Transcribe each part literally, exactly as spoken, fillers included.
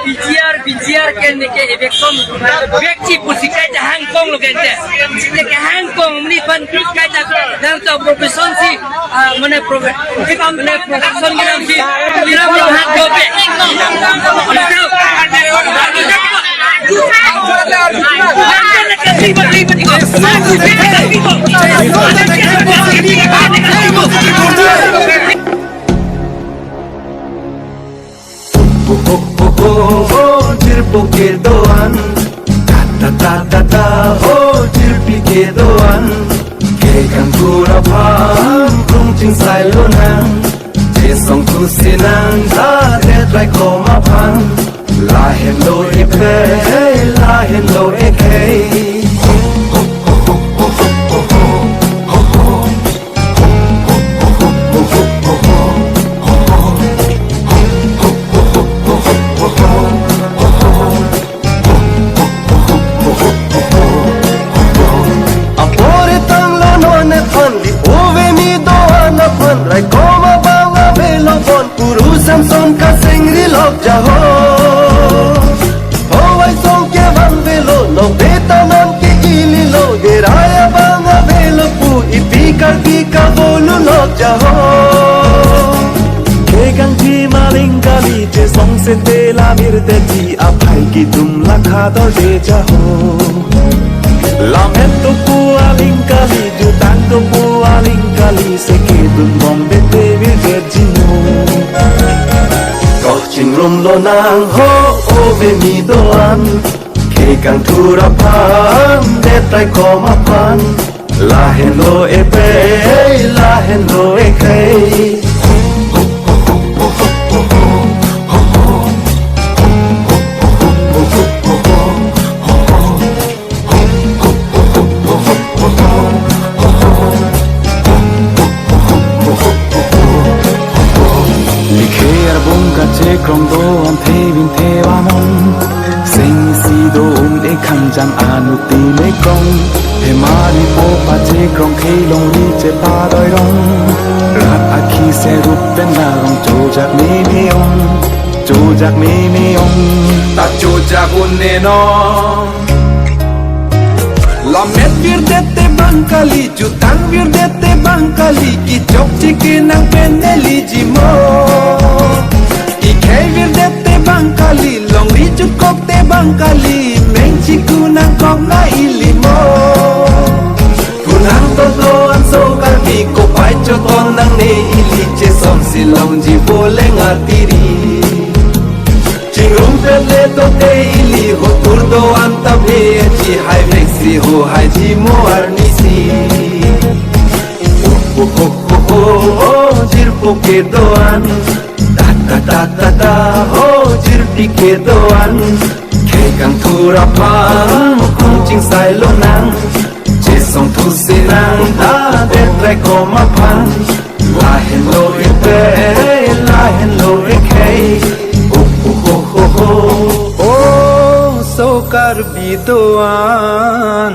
P G R, P G R ke neke eviction vek-ji pusi kaita hangkong lo kente. Neke hangkong mini pan kaita nangtum profession si, ah, mane profe-, mane profession ke nang si, kiram lo hak dope. Ho, ho, ho, ho, ho, jirpo kedo-an. Ta, ta, ta, ta, ta, ho, jirpi kedo-an. Kekangthur aphan, krung chingsai lonang. Chesong thusi nang, ta, det raikom aphan. Lahenlo epei, lahenlo ekhei. Apor tanglo non aphan, di ove mi do-an aphan, raikom abang avelo bon, puru Samson kasengri lok jaho. Hovai song kevang velo, nok beta nam ke ililo, herai abang avelo pu, ipi Karbi kavolu lok jaho. Kekangji maling kali, chesong sete lamir detji, aphai kedum lakha dorde jaho. Lam-et dopo aling kali, jutang dopo aling kali, seke dunbom bete virdet jimo. Koh chingrum lonang ho, ove mi do-an. Kekangthur aphan, det raikom aphan. Lahenlo epei, lahenlo ekhei. Likhe arbung kachekrong do-an thevin thevanon. Seng isi do-un ekhang jang anut ti mekrong. Hemari po pachekrong khelongri chepadoirong. Rat akhi serup pen darong chojak meme ong. Chojak meme ong. Ta chojak un-e non. Lam-et virdet te bang kali, jutang virdet te bang kali, kechokche kenang pen neli jimo. Ekhei virdet te bang kali, longri jutkok te bang kali, meng chiku nangkok na ili mo. Punang toto anso Karbi, kopai choton nangne ili, chesong si longji boleng atiri. Chingrum petle tote ili, hotur do-an ta beji, hai veksi ho hai jimo arnisi. Ho, ho, ho, ho, ho, jirpo kedo-an. Ta, ta, ta, ta, ta, ho, jirpi kedo-an. Kekangthur aphan, krung chingsai lonang. Chesong thusi nang, ta, det raikom aphan. Lahenlo epei, lahenlo ekhei. Ho, ho, ho, ho, ho. O so Karbi do-an.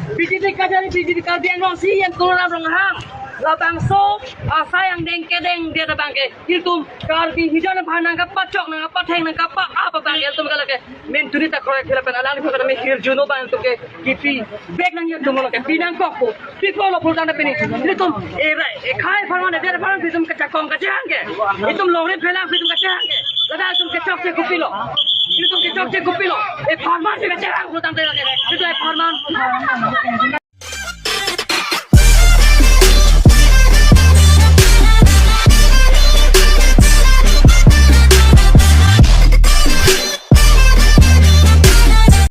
B J P kachari, B J P Karbi Anglong C E M Tuliram Ronghang labangso asai angdeng kedengdet abangke ilitum Karbi hijan aphan nangkapachok, nangkapatheng, nangkapa-ap abangke ilitum ke lake menturi ta korek hila pen alangli pura kami hirjuno abang ilitum ke kipi bek nangji atum lo ke pinangkok pu. Pipo lo pulotangte pini ilitum erai ekhai apharman, edet apharman ilitum kachakong kachehang ke, ilitum longri phelang ilitum kachehang ke, ladak ilitum kechokche kopilo, ilitum kechokche kopilo, apharman si kachehang pulotangte lake ilitum apharman.